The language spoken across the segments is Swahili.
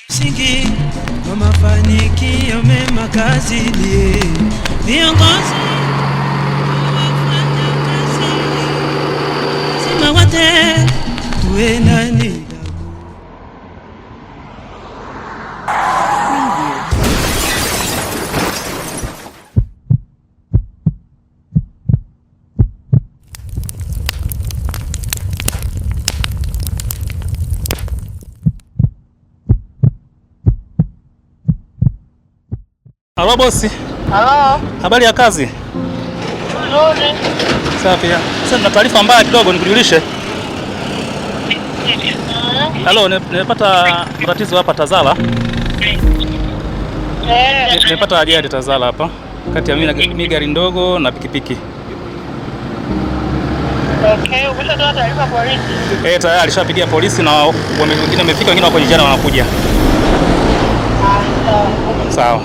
Msingi wa mafanikio mema kazini, viongozi wafanya kazi lazima wote tuwe na nidhamu. Preview. Halo bosi. Halo. Habari ya kazi? Nzuri. Safi. Sasa nina taarifa mbaya kidogo nikujulishe. Halo, nimepata matatizo hapa Tazara. Nimepata ajali Tazara hapa kati ya mimi na mimi gari ndogo na pikipiki. Okay, umeshatoa taarifa polisi? Eh, tayari shapigia polisi na wengine wamefika, wengine wako njiani wanakuja. Sawa.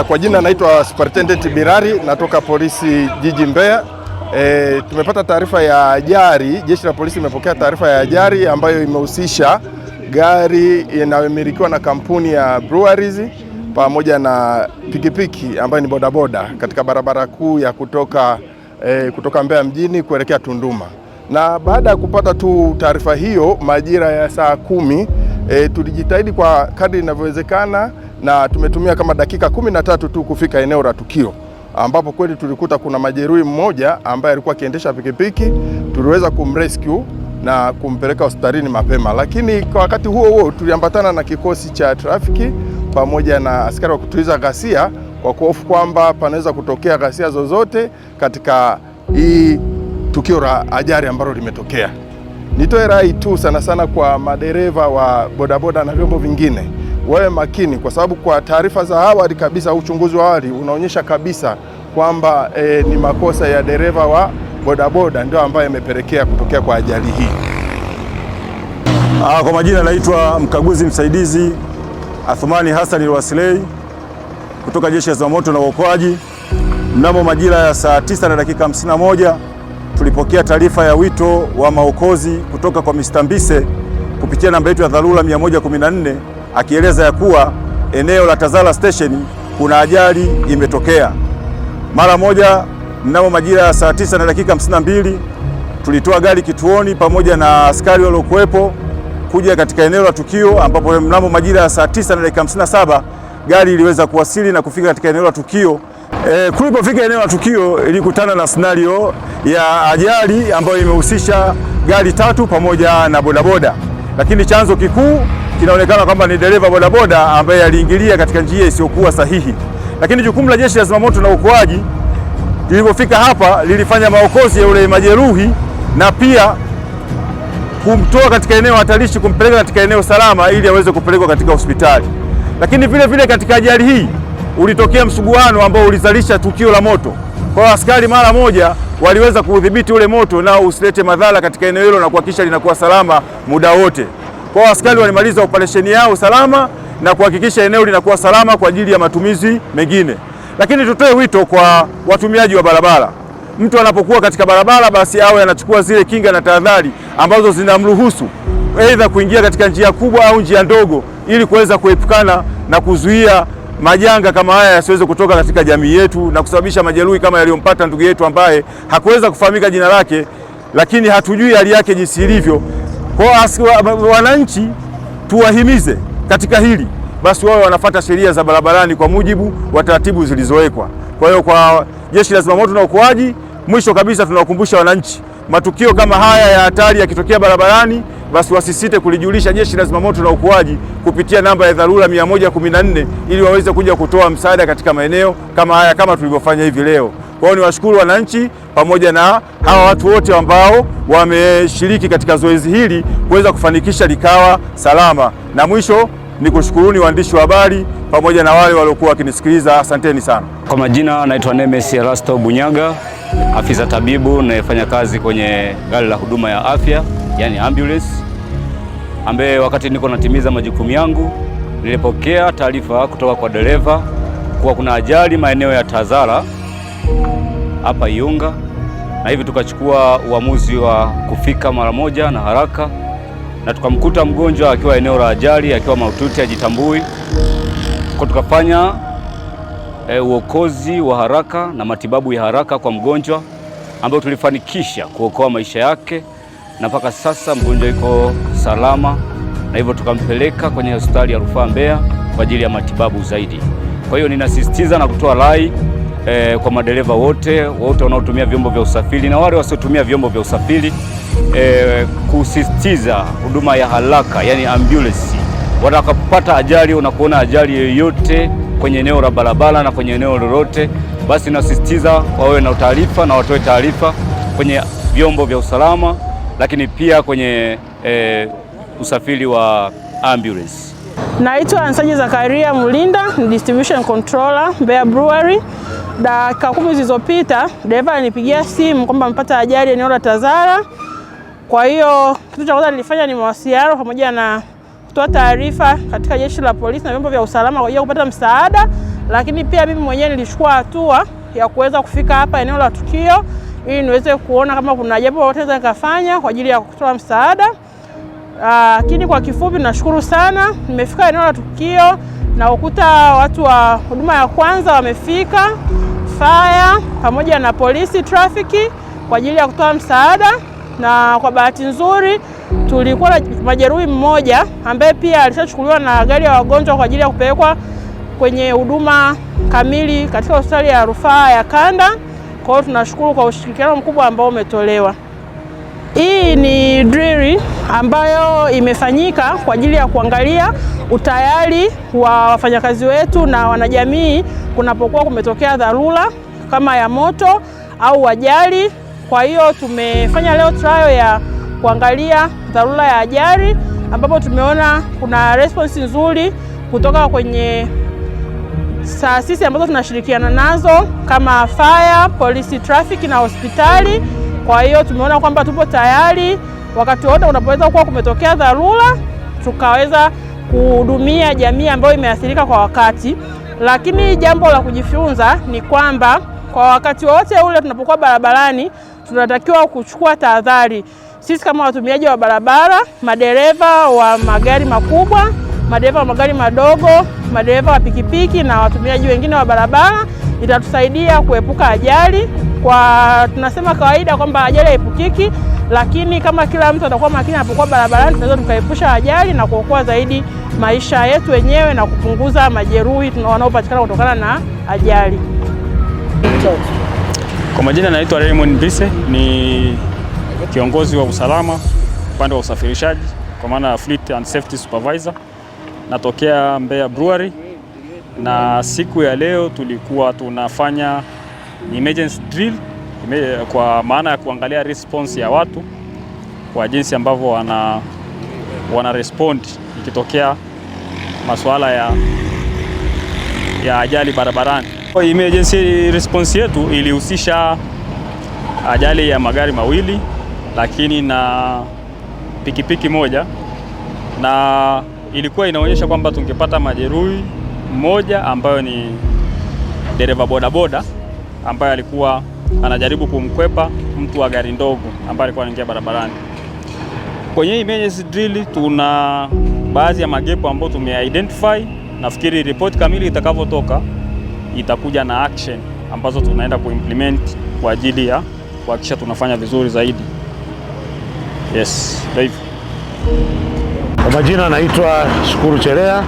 Kwa jina naitwa Superintendent Birari, natoka polisi jiji Mbeya. Tumepata taarifa ya ajali, jeshi la polisi limepokea taarifa ya ajali ambayo imehusisha gari inayomilikiwa na kampuni ya Breweries pamoja na pikipiki ambayo ni bodaboda katika barabara kuu ya kutoka Mbeya mjini kuelekea Tunduma. Na baada ya kupata tu taarifa hiyo majira ya saa 10, tulijitahidi kwa kadri inavyowezekana na tumetumia kama dakika 13 tu kufika eneo la tukio, ambapo kweli tulikuta kuna majeruhi mmoja ambaye alikuwa akiendesha pikipiki. Tuliweza kumrescue na kumpeleka hospitalini mapema, lakini kwa wakati huo huo tuliambatana na kikosi cha trafiki pamoja na askari wa kutuliza ghasia kwa kuhofu kwamba panaweza kutokea ghasia zozote katika hii tukio la ajali ambalo limetokea. Nitoe rai tu sana sana kwa madereva wa bodaboda na vyombo vingine wawe makini, kwa sababu kwa taarifa za awali kabisa, uchunguzi wa awali unaonyesha kabisa kwamba ni makosa ya dereva wa bodaboda ndio ambaye amepelekea kutokea kwa ajali hii. Kwa majina naitwa mkaguzi msaidizi Athumani Hassan Wasilei kutoka Jeshi la Zimamoto na Uokoaji. Mnamo majira ya saa 9:51 tulipokea taarifa ya wito wa maokozi kutoka kwa Mr. Mbise kupitia namba yetu ya dharura 114 akieleza ya kuwa eneo la Tazara Station kuna ajali imetokea. Mara moja mnamo majira ya saa 9:52 tulitoa gari kituoni pamoja na askari waliokuwepo kuja katika eneo la tukio, ambapo mnamo majira ya saa 9:57 gari iliweza kuwasili na kufika katika eneo la tukio. Kulipofika eneo la tukio ilikutana na scenario ya ajali ambayo imehusisha gari tatu pamoja na bodaboda, lakini chanzo kikuu kinaonekana kwamba ni dereva bodaboda ambaye aliingilia katika njia isiyokuwa sahihi. Lakini jukumu la Jeshi la Zimamoto na Uokoaji lilipofika hapa lilifanya maokozi ya yule majeruhi na pia kumtoa katika eneo hatarishi kumpeleka katika eneo salama ili aweze kupelekwa katika hospitali. Lakini vile vile katika ajali hii ulitokea msuguano ambao ulizalisha tukio la moto. Kwa hiyo askari mara moja waliweza kuudhibiti ule moto nao usilete madhara katika eneo hilo na kuhakikisha linakuwa salama muda wote. Kwa hiyo askari walimaliza operesheni yao salama na kuhakikisha eneo linakuwa salama kwa ajili ya matumizi mengine. Lakini tutoe wito kwa watumiaji wa barabara. Mtu anapokuwa katika barabara basi awe anachukua zile kinga na tahadhari ambazo zinamruhusu aidha kuingia katika njia kubwa au njia ndogo ili kuweza kuepukana na kuzuia majanga kama haya yasiweze kutoka katika jamii yetu na kusababisha majeruhi kama yaliyompata ndugu yetu ambaye hakuweza kufahamika jina lake, lakini hatujui hali yake jinsi ilivyo. Kwa wananchi tuwahimize katika hili basi wawe wanafuata sheria za barabarani kwa mujibu wa taratibu zilizowekwa. Kwa hiyo kwa Jeshi la Zimamoto na Uokoaji, mwisho kabisa tunawakumbusha wananchi, matukio kama haya ya hatari yakitokea barabarani, basi wasisite kulijulisha Jeshi la Zimamoto na Uokoaji kupitia namba ya dharura 114 ili waweze kuja kutoa msaada katika maeneo kama haya kama tulivyofanya hivi leo. Kwa hiyo niwashukuru wananchi pamoja na hawa watu wote ambao wameshiriki katika zoezi hili kuweza kufanikisha likawa salama. Na mwisho ni kushukuruni waandishi wa habari pamoja na wale waliokuwa wakinisikiliza. Asanteni sana. Kwa majina naitwa Nemes Erasto Bunyaga, afisa tabibu nayefanya kazi kwenye gari la huduma ya afya, yani ambulance, ambaye wakati niko natimiza majukumu yangu nilipokea taarifa kutoka kwa dereva kuwa kuna ajali maeneo ya Tazara hapa Iunga, na hivi tukachukua uamuzi wa kufika mara moja na haraka, na tukamkuta mgonjwa akiwa eneo la ajali akiwa mahututi, hajitambui. Kwa tukafanya uokozi wa haraka na matibabu ya haraka kwa mgonjwa ambayo tulifanikisha kuokoa maisha yake, na mpaka sasa mgonjwa yuko salama, na hivyo tukampeleka kwenye hospitali ya rufaa Mbeya kwa ajili ya matibabu zaidi. Kwa hiyo ninasisitiza na kutoa rai kwa madereva wote wanaotumia vyombo vya usafiri na wale wasiotumia vyombo vya usafiri kusisitiza huduma ya haraka, yani ambulance. Watakapopata ajali, unakuona ajali yoyote kwenye eneo la barabara na kwenye eneo lolote, basi nasisitiza wawe na taarifa na watoe taarifa kwenye vyombo vya usalama, lakini pia kwenye usafiri wa ambulance. Naitwa Ansaji Zakaria Mulinda, ni distribution controller Mbeya Brewery. Dakika 10 zilizopita dereva alinipigia simu kwamba amepata ajali eneo la Tazara. Kwa hiyo kitu cha kwanza nilifanya ni mawasiliano pamoja na kutoa taarifa katika jeshi la polisi na vyombo vya usalama kwa ajili ya kupata msaada, lakini pia mimi mwenyewe nilichukua hatua ya kuweza kufika hapa eneo la tukio ili niweze kuona kama kuna jambo lolote naweza nikafanya kwa ajili ya kutoa msaada. Lakini kwa kifupi nashukuru sana, nimefika eneo la tukio na ukuta watu wa huduma ya kwanza wamefika, fire pamoja na polisi trafiki kwa ajili ya kutoa msaada, na kwa bahati nzuri tulikuwa na majeruhi mmoja ambaye pia alishachukuliwa na gari ya wagonjwa kwa ajili ya kupelekwa kwenye huduma kamili katika hospitali ya rufaa ya kanda. Kwa hiyo tunashukuru kwa ushirikiano mkubwa ambao umetolewa. Hii ni drill ambayo imefanyika kwa ajili ya kuangalia utayari wa wafanyakazi wetu na wanajamii kunapokuwa kumetokea dharura kama ya moto au ajali. Kwa hiyo tumefanya leo trial ya kuangalia dharura ya ajali, ambapo tumeona kuna response nzuri kutoka kwenye taasisi ambazo tunashirikiana nazo kama fire, polisi, traffic na hospitali. Kwa hiyo tumeona kwamba tupo tayari wakati wote unapoweza kuwa kumetokea dharura, tukaweza kuhudumia jamii ambayo imeathirika kwa wakati. Lakini jambo la kujifunza ni kwamba kwa wakati wote ule tunapokuwa barabarani tunatakiwa kuchukua tahadhari. Sisi kama watumiaji wa barabara, madereva wa magari makubwa, madereva wa magari madogo, madereva wa pikipiki na watumiaji wengine wa barabara, itatusaidia kuepuka ajali. Kwa tunasema kawaida kwamba ajali haepukiki, lakini kama kila mtu atakuwa makini anapokuwa barabarani, tunaweza tukaepusha ajali na kuokoa zaidi maisha yetu wenyewe na kupunguza majeruhi wanaopatikana kutokana na ajali. Kwa majina naitwa Raymond Mbise, ni kiongozi wa usalama upande wa usafirishaji kwa maana ya Fleet and Safety Supervisor. Natokea Mbeya Brewery, na siku ya leo tulikuwa tunafanya emergency drill kwa maana ya kuangalia response ya watu kwa jinsi ambavyo wana respond ikitokea masuala ya ajali barabarani. Emergency response yetu ilihusisha ajali ya magari mawili lakini na pikipiki moja, na ilikuwa inaonyesha kwamba tungepata majeruhi mmoja ambayo ni dereva bodaboda ambaye alikuwa anajaribu kumkwepa mtu wa gari ndogo ambaye alikuwa anaingia barabarani. Kwenye emergency drill tuna baadhi ya magepu ambayo tumeidentify. Nafikiri ripoti kamili itakavyotoka itakuja na action ambazo tunaenda kuimplement kwa ajili ya kuhakikisha tunafanya vizuri zaidi. Yes, ndio hivyo. Kwa majina naitwa Shukuru Chelea,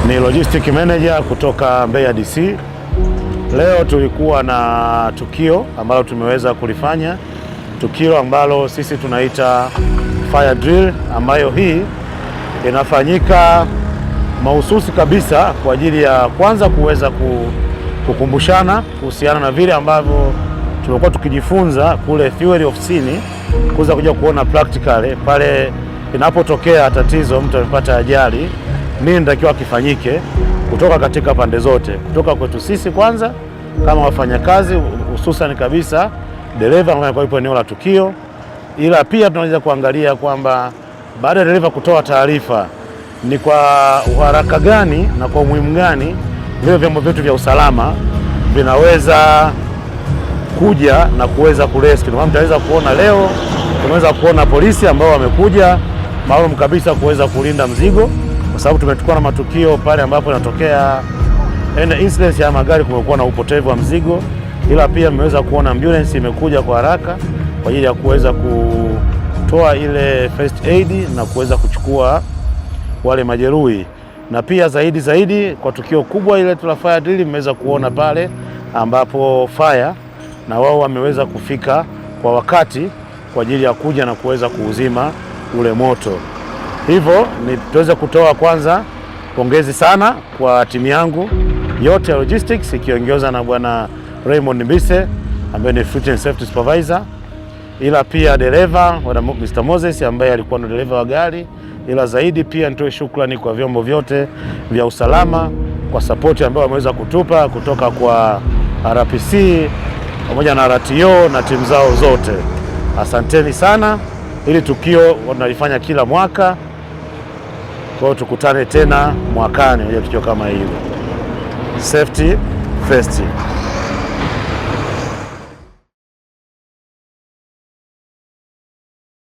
ni logistic manager kutoka Mbeya DC. Leo tulikuwa na tukio ambalo tumeweza kulifanya, tukio ambalo sisi tunaita fire drill, ambayo hii inafanyika mahususi kabisa kwa ajili ya kwanza kuweza kukumbushana kuhusiana na vile ambavyo tumekuwa tukijifunza kule theory ofisini, kuweza kuja kuona practically pale inapotokea tatizo, mtu amepata ajali, nini inatakiwa kifanyike kutoka katika pande zote, kutoka kwetu sisi kwanza kama wafanyakazi, hususan kabisa dereva ambaye yupo eneo la tukio, ila pia tunaweza kuangalia kwamba baada ya dereva kutoa taarifa ni kwa uharaka gani na kwa umuhimu gani vile vyombo vyetu vya usalama vinaweza kuja na kuweza kurescue. Ndio mtaweza kuona leo tumeweza kuona polisi ambao wamekuja maalum kabisa kuweza kulinda mzigo, kwa sababu tumechukua na matukio pale ambapo inatokea incident ya magari, kumekuwa na upotevu wa mzigo, ila pia mmeweza kuona ambulance imekuja kwa haraka kwa ajili ya kuweza kutoa ile first aid na kuweza kuchukua wale majeruhi, na pia zaidi kwa tukio kubwa ile la fire drill mmeweza kuona pale ambapo fire na wao wameweza kufika kwa wakati kwa ajili ya kuja na kuweza kuuzima ule moto. Hivyo ni tuweze kutoa kwanza pongezi sana kwa timu yangu yote ya logistics ikiongozwa na Bwana Raymond Mbise ambaye ni Fleet and Safety Supervisor, ila pia dereva Bwana Mr. Moses ambaye alikuwa ndo dereva wa gari, ila zaidi pia nitoe shukrani kwa vyombo vyote vya usalama kwa sapoti ambayo wameweza kutupa kutoka kwa RPC pamoja na RTO na timu zao zote. Asanteni sana. Hili tukio tunalifanya kila mwaka, kwa hiyo tukutane tena mwakani kwenye tukio kama hili. Safety first.